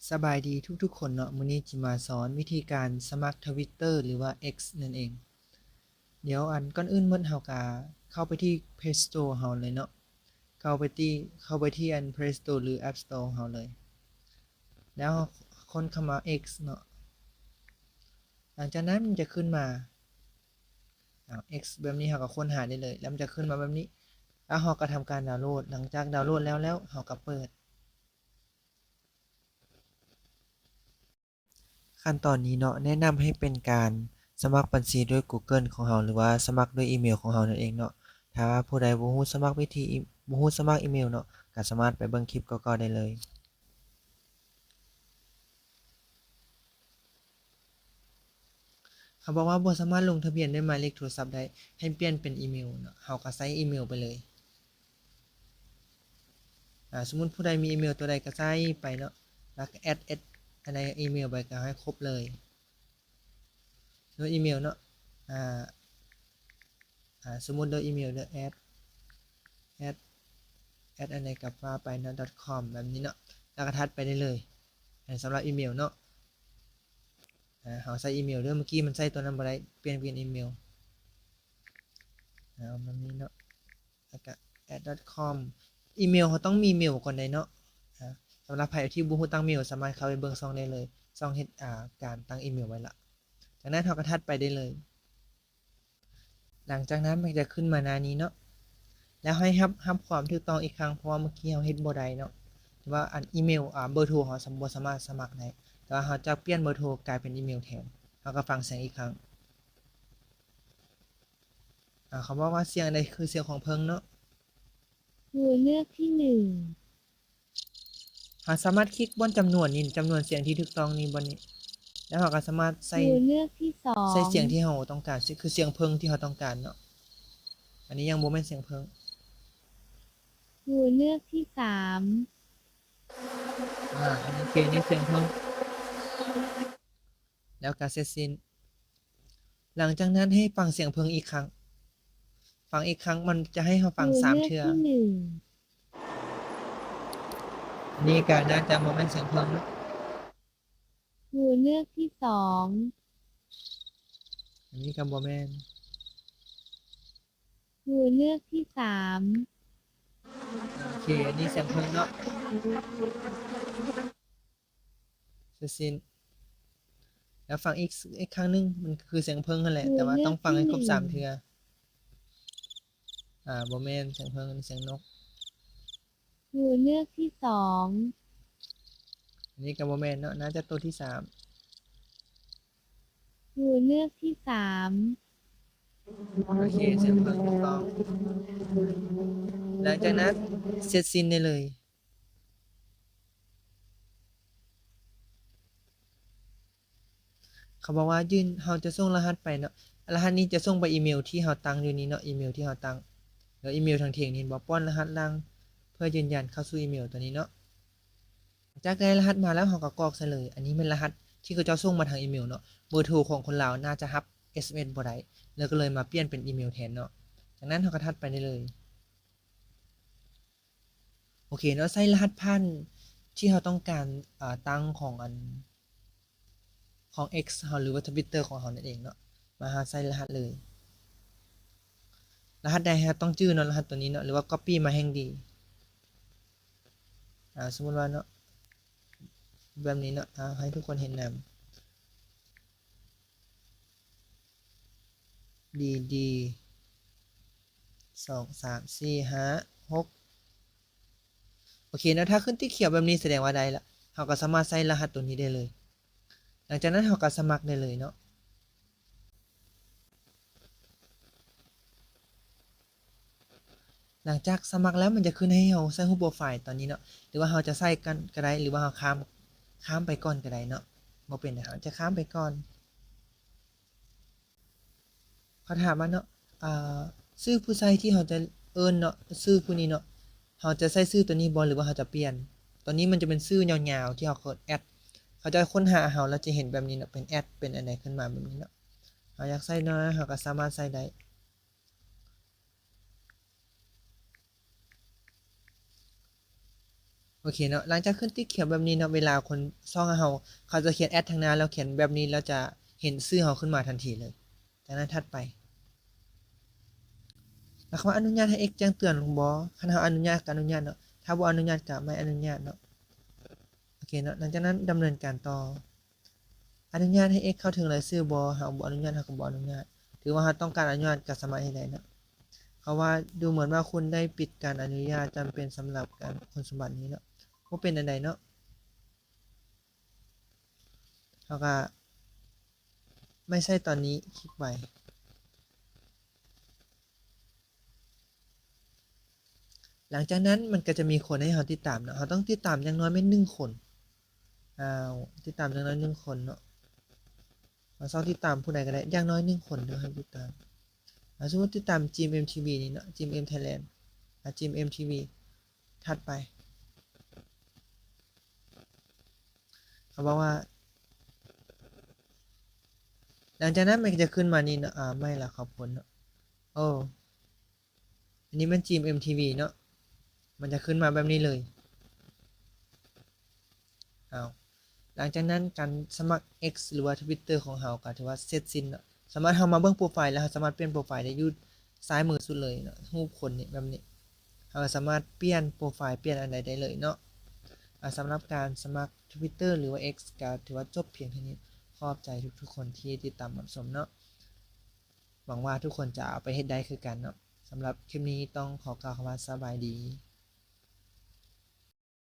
ສະບາຍດີທຸກໆຄົນເນາະ, ມື້ນີ້ຊິມາສອນວິທີການສະໝັກ Twitter ຫຼືວ່າ X ນັ້ນເອງ. ດຽວອັນ ກ່ອນອື່ນໝົດເຮົາກະເຂົ້າໄປທີ່ Play Store ເຮົາເລີຍເນາະ, ເຂົ້າໄປທີ່ ເຂົ້າໄປທີ່ອັນ Play Store ຫຼື App Store ເຮົາເລີຍ, ແລ້ວເຮົາຄົ້ນຄຳວ່າ X ເນາະ. ຫຼັງຈາກນັ້ນມັນຈະຂຶ້ນມາ ອາ X ແບບນີ້, ເຮົາກໍຄົ້ນຫາໄດ້ເລີຍ ແລ້ວມັນຈະຂຶ້ນມາແບບນີ້, ແລ້ວເຮົາກໍທຳການດາວໂຫຼດ. ຫຼັງຈາກດາວໂຫຼດແລ້ວ ແລ້ວເຮົາກໍເປີດ. ຂັ້ນຕອນນີ້ເນາະ ແນະນຳໃຫ້ເປັນການສະໝັກບັນຊີດ້ວຍ Google ຂອງເຮົາ ຫຼືວ່າສະໝັກດ້ວຍອີເມວຂອງເຮົານັ້ນເອງເນາະ. ຖ້າຜູ້ໃດບໍ່ຮູ້ສະໝັກວິທີອີ ບໍ່ຮູ້ສະໝັກອີເມວເນາະ ກໍສາມາດໄປເບິ່ງຄລິບເກົ່າໆໄດ້ເລີຍ. ເຂົາບອກວ່າບໍ່ສາມາດລົງທະບຽນດ້ວຍໝາຍເລກໂທລະສັບໄດ້, ໃຫ້ປ່ຽນເປັນອີເມວເນາະ, ເຮົາກໍໃສ່ອີເມວໄປເລີຍ. ອາ ສົມມຸດຜູ້ໃດມີອີເມວຕົວໃດກໍໃສ່ໄປເນາະ, ແລ້ວກໍແອັດ ແອັດ ອັນໃດອີເມວໄປກໍໃຫ້ຄົບເລີຍ. ໂດຍອີເມວເນາະ ອາ ອາ ສົມມຸດໂດຍອີເມວເດີ ແອັດ ແອັດ ແອັດ ອັນໃດກໍວ່າໄປເນາະ ດອດຄອມ ແບບນີ້ເນາະ, ແລ້ວກໍຖັດໄປໄດ້ເລີຍ. ອັນສຳລັບອີເມວເນາະ ອາ ເຮົາໃສ່ອີເມວເດີ, ເມື່ອກີ້ມັນໃສ່ຕົວນັ້ນບໍ່ໄດ້, ປ່ຽນເປັນອີເມວ ເອົາແບບນີ້ເນາະ. ແລ້ວກະ ແອັດ ດອດຄອມ ອີເມວເຮົາຕ້ອງມີເມວກ່ອນໄດ໋ເນາະ. ອາ ສຳລັບໃຜທີ່ບໍ່ຮູ້ຕັ້ງເມວ ສາມາດເຂົ້າໄປເບິ່ງຊ່ອງໄດ້ເລີຍ, ຊ່ອງເຮັດ ອາ ການຕັ້ງອີເມວໄວ້ລະ. ຈາກນັ້ນເຮົາກໍຖັດໄປໄດ້ເລີຍ. ຫຼັງຈາກນັ້ນມັນຈະຂຶ້ນມາໜ້ານີ້ເນາະ, ແລ້ວໃຫ້ຮັບ ຮັບຄວາມຖືກຕ້ອງອີກຄັ້ງ, ເພາະວ່າເມື່ອກີ້ເຮົາເຮັດບໍ່ໄດ້ເນາະ, ແຕ່ວ່າອັນອີເມວ ອາ ເບີໂທເຮົາສຳ ບໍ່ສາມາດສະໝັກໄດ້, ແຕ່ວ່າເຮົາຈະປ່ຽນເບີໂທກາຍເປັນອີເມວແທນ. ເຮົາກໍຟັງສຽງອີກຄັ້ງ. ອາ ເຂົາບອກວ່າສຽງໃດຄືສຽງຂອງເພິ່ງເນາະ. ຕົວເລືອກທີໜຶ່ງ ເຮົາສາມາດຄລິກບ່ອນຈຳນວນນີ້, ຈຳນວນສຽງທີ່ຖືກຕ້ອງນີ້, ບ່ອນນີ້, ແລ້ວເຮົາກໍສາມາດໃສ່ ຕົວເລືອກທີສອງ ໃສ່ສຽງທີ່ເຮົາຕ້ອງການ, ຄືສຽງເພິ່ງທີ່ເຮົາຕ້ອງການເນາະ. ອັນນີ້ຍັງບໍ່ແມ່ນສຽງເພິ່ງ. ຕົວເລືອກທີສາມ ອາ ໂອເຄ, ນີ້ສຽງເພິ່ງ. ແລ້ວກໍເສັດສິ້ນ. ຫຼັງຈາກນັ້ນໃຫ້ຟັງສຽງເພິ່ງອີກຄັ້ງ. ຟັງອີກຄັ້ງ, ມັນຈະໃຫ້ເຮົາຟັງສາມເທື່ອ. ຕົວເລືອກທີໜຶ່ງ ອັນນີ້ກໍໜ້າຈະບໍ່ແມ່ນສຽງເພິ່ງເນາະ. ຕົວເລືອກທີສອງ ອັນນີ້ກໍບໍ່ແມ່ນ. ຕົວເລືອກທີສາມ ໂອເຄ, ອັນນີ້ສຽງເພິ່ງເນາະ. ເສັດສິ້ນ. ແລ້ວຟັງອີກ ອີກຄັ້ງໜຶ່ງ, ມັນຄືສຽງເພິ່ງຫັ້ນແຫຼະ, ແຕ່ວ່າຕ້ອງຟັງໃຫ້ຄົບສາມເທື່ອ. ອາ ບໍ່ແມ່ນສຽງເພິ່ງ, ອັນນີ້ສຽງນົກ. ຕົວເລືອກທີສອງ ອັນນີ້ກໍບໍ່ແມ່ນເນາະ, ໜ້າຈະຕົວທີສາມ. ຕົວເລືອກທີສາມ ໂອເຄ, ສຽງເພິ່ງຖືກຕ້ອງ. ຫຼັງຈາກນັ້ນເສັດສິ້ນໄດ້ເລີຍ. ເຂົາບອກວ່າຢືນ ເຮົາຈະສົ່ງລະຫັດໄປເນາະ, ລະຫັດນີ້ຈະສົ່ງໄປອີເມວທີ່ເຮົາຕັ້ງຢູ່ນີ້ເນາະ, ອີເມວທີ່ເຮົາຕັ້ງ ແລ້ວອີເມວທາງເທິງນີ້ເຫັນບໍ່, ປ້ອນລະຫັດຫຼັງເພື່ອຢືນຢັນເຂົ້າສູ່ອີເມວຕົວນີ້ເນາະ. ຈາກໄດ້ລະຫັດມາແລ້ວ ເຮົາກໍກອກໃສ່ເລີຍ. ອັນນີ້ແມ່ນລະຫັດທີ່ເຂົາເຈົ້າສົ່ງມາທາງອີເມວເນາະ, ເບີໂທຂອງຄົນລາວໜ້າຈະຮັບ ເອສເອັມເອສ ບໍ່ໄດ້, ເລີຍກໍເລີຍມາປ່ຽນເປັນອີເມວແທນເນາະ. ຈາກນັ້ນເຮົາກໍຖັດໄປໄດ້ເລີຍ. ໂອເຄເນາະ, ໃສ່ລະຫັດຜ່ານທີ່ເຮົາຕ້ອງການ ອາ ຕັ້ງຂອງອັນ ຂອງ X ເຮົາ ຫຼືວ່າ Twitter ຂອງເຮົານັ້ນເອງເນາະ, ມາຫາໃສ່ລະຫັດເລີຍ. ລະຫັດໃດເຮົາຕ້ອງຈື່ເນາະ, ລະຫັດຕົວນີ້ເນາະ, ຫຼືວ່າ copy ມາແຮ່ງດີ. ອາ ສົມມຸດວ່າເນາະ ແບບນີ້ເນາະ, ອາ ໃຫ້ທຸກຄົນເຫັນນຳ. ດີດີ ສອງ ສາມ ສີ່ ຫ້າ ຫົກ ໂອເຄເນາະ, ຖ້າຂຶ້ນຕິຂຽວແບບນີ້ສະແດງວ່າໄດ້ລະ, ເຮົາກໍສາມາດໃສ່ລະຫັດຕົວນີ້ໄດ້ເລີຍ. ຫຼັງຈາກນັ້ນເຮົາກໍສະໝັກໄດ້ເລີຍເນາະ. ຫຼັງຈາກສະໝັກແລ້ວ ມັນຈະຂຶ້ນໃຫ້ເຮົາໃສ່ຮູບໂປຣໄຟລ໌ຕົວນີ້ເນາະ, ຫຼືວ່າເຮົາຈະໃສ່ກ່ອນກໍໄດ້ ຫຼືວ່າເຮົາຂ້າມ ຂ້າມໄປກ່ອນກໍໄດ້ເນາະ, ບໍ່ເປັນຫຍັງ, ເຮົາຈະຂ້າມໄປກ່ອນ. ເຂົາຖາມມາເນາະ ອາ ຊື່ຜູ້ໃຊ້ທີ່ເຮົາຈະເອີ້ນເນາະ, ຊື່ຜູ້ນີ້ເນາະ, ເຮົາຈະໃຊ້ຊື່ຕົວນີ້ບໍ່ ຫຼືວ່າເຮົາຈະປ່ຽນ? ຕົວນີ້ມັນຈະເປັນຊື່ຍາວໆທີ່ເຮົາເຄີຍແອັດ, ເຂົາຈະຄົ້ນຫາເຮົາແລ້ວຈະເຫັນແບບນີ້ເນາະ, ເປັນແອັດ ເປັນອັນໃດຂຶ້ນມາແບບນີ້ເນາະ. ເຮົາຢາກໃສ່ເນາະ, ເຮົາກໍສາມາດໃສ່ໄດ້. ອເຄເນາະ, ຫຼັງຈາກຂຶ້ນຕິກຂຽວແບບນີ້ເນາະ, ເວລາຄົນສ່ອງໃຫ້ເຮົາ ເຂົາຈະຂຽນແອັດທາງໜ້າ ແລ້ວຂຽນແບບນີ້ ແລ້ວຈະເຫັນຊື່ເຮົາຂຶ້ນມາທັນທີເລີຍ. ຈາກນັ້ນຖັດໄປ ແລ້ວຄຳວ່າອະນຸຍາດໃຫ້ X ແຈ້ງເຕືອນບໍ່? ຄັນເຮົາອະນຸຍາດກໍອະນຸຍາດເນາະ, ຖ້າບໍ່ອະນຸຍາດກໍໄມ່ອະນຸຍາດເນາະ. ໂອເຄເນາະ, ຫຼັງຈາກນັ້ນດຳເນີນການຕໍ່. ອະນຸຍາດໃຫ້ X ເຂົ້າເຖິງລາຍຊື່ບໍ່? ເຮົາບໍ່ອະນຸຍາດ ເຮົາກໍບໍ່ອະນຸຍາດ. ຖືວ່າເຮົາຕ້ອງການອະນຸຍາດກໍສາມາດເຮັດໄດ້ເນາະ. ເຂົາວ່າ ດູເໝືອນວ່າຄຸນໄດ້ປິດການອະນຸຍາດຈຳເປັນສຳລັບການຄຸນສົມບັດນີ້ເນາະ. ບໍ່ເປັນອັນໃດເນາະ. ເຮົາກໍ ໄມ່ໃຊ້ຕອນນີ້ ຄລິກໄປ. ຫຼັງຈາກນັ້ນມັນກໍຈະມີຄົນໃຫ້ເຮົາຕິດຕາມເນາະ, ເຮົາຕ້ອງຕິດຕາມຢ່າງໜ້ອຍແມ່ນໜຶ່ງຄົນ. ອ້າວ ຕິດຕາມຢ່າງໜ້ອຍໜຶ່ງຄົນເນາະ, ເຮົາຊອກຕິດຕາມຜູ້ໃດກໍໄດ້ ຢ່າງໜ້ອຍໜຶ່ງຄົນເດີໃຫ້ຕິດຕາມ. ອ່າ ສົມມຸດຕິດຕາມ GMMTV ນີ້ເນາະ, GMM Thailand, ອ່າ GMMTV. ຖັດໄປ ເຂົາບອກວ່າ ຫຼັງຈາກນັ້ນມັນກໍຈະຂຶ້ນມານີ້ເນາະ, ອ່າ ໄມ້ລາວຂອບຄຸນເນາະ. ໂອ້ ອັນນີ້ແມ່ນ GMMTV ເນາະ, ມັນຈະຂຶ້ນມາແບບນີ້ເລີຍ. ອ້າວ ຫຼັງຈາກນັ້ນການສະໝັກ X ຫຼືວ່າ Twitter ຂອງເຮົາກໍຖືວ່າເສັດສິ້ນເນາະ. ສາມາດເຮົາມາເບິ່ງໂປຣໄຟລ໌ ແລ້ວເຮົາສາມາດປ່ຽນໂປຣໄຟລ໌ໄດ້ຢູ່ຊ້າຍມືສຸດເລີຍເນາະ, ຮູບຄົນນີ້ແບບນີ້. ເຮົາກໍສາມາດປ່ຽນໂປຣໄຟລ໌ ປ່ຽນອັນໃດໄດ້ເລີຍເນາະ. ອ່າ ສຳລັບການສະໝັກ Twitter ຫຼືວ່າ X ກໍຖືວ່າຈົບພຽງເທົ່ານີ້. ຂອບໃຈທຸກໆຄົນທີ່ຕິດຕາມຮັບຊົມເນາະ. ຫວັງວ່າທຸກຄົນຈະເອົາໄປເຮັດໄດ້ຄືກັນເນາະ. ສຳລັບຄລິບນີ້ຕ້ອງຂໍກ່າວຄຳວ່າສະບາຍດີ.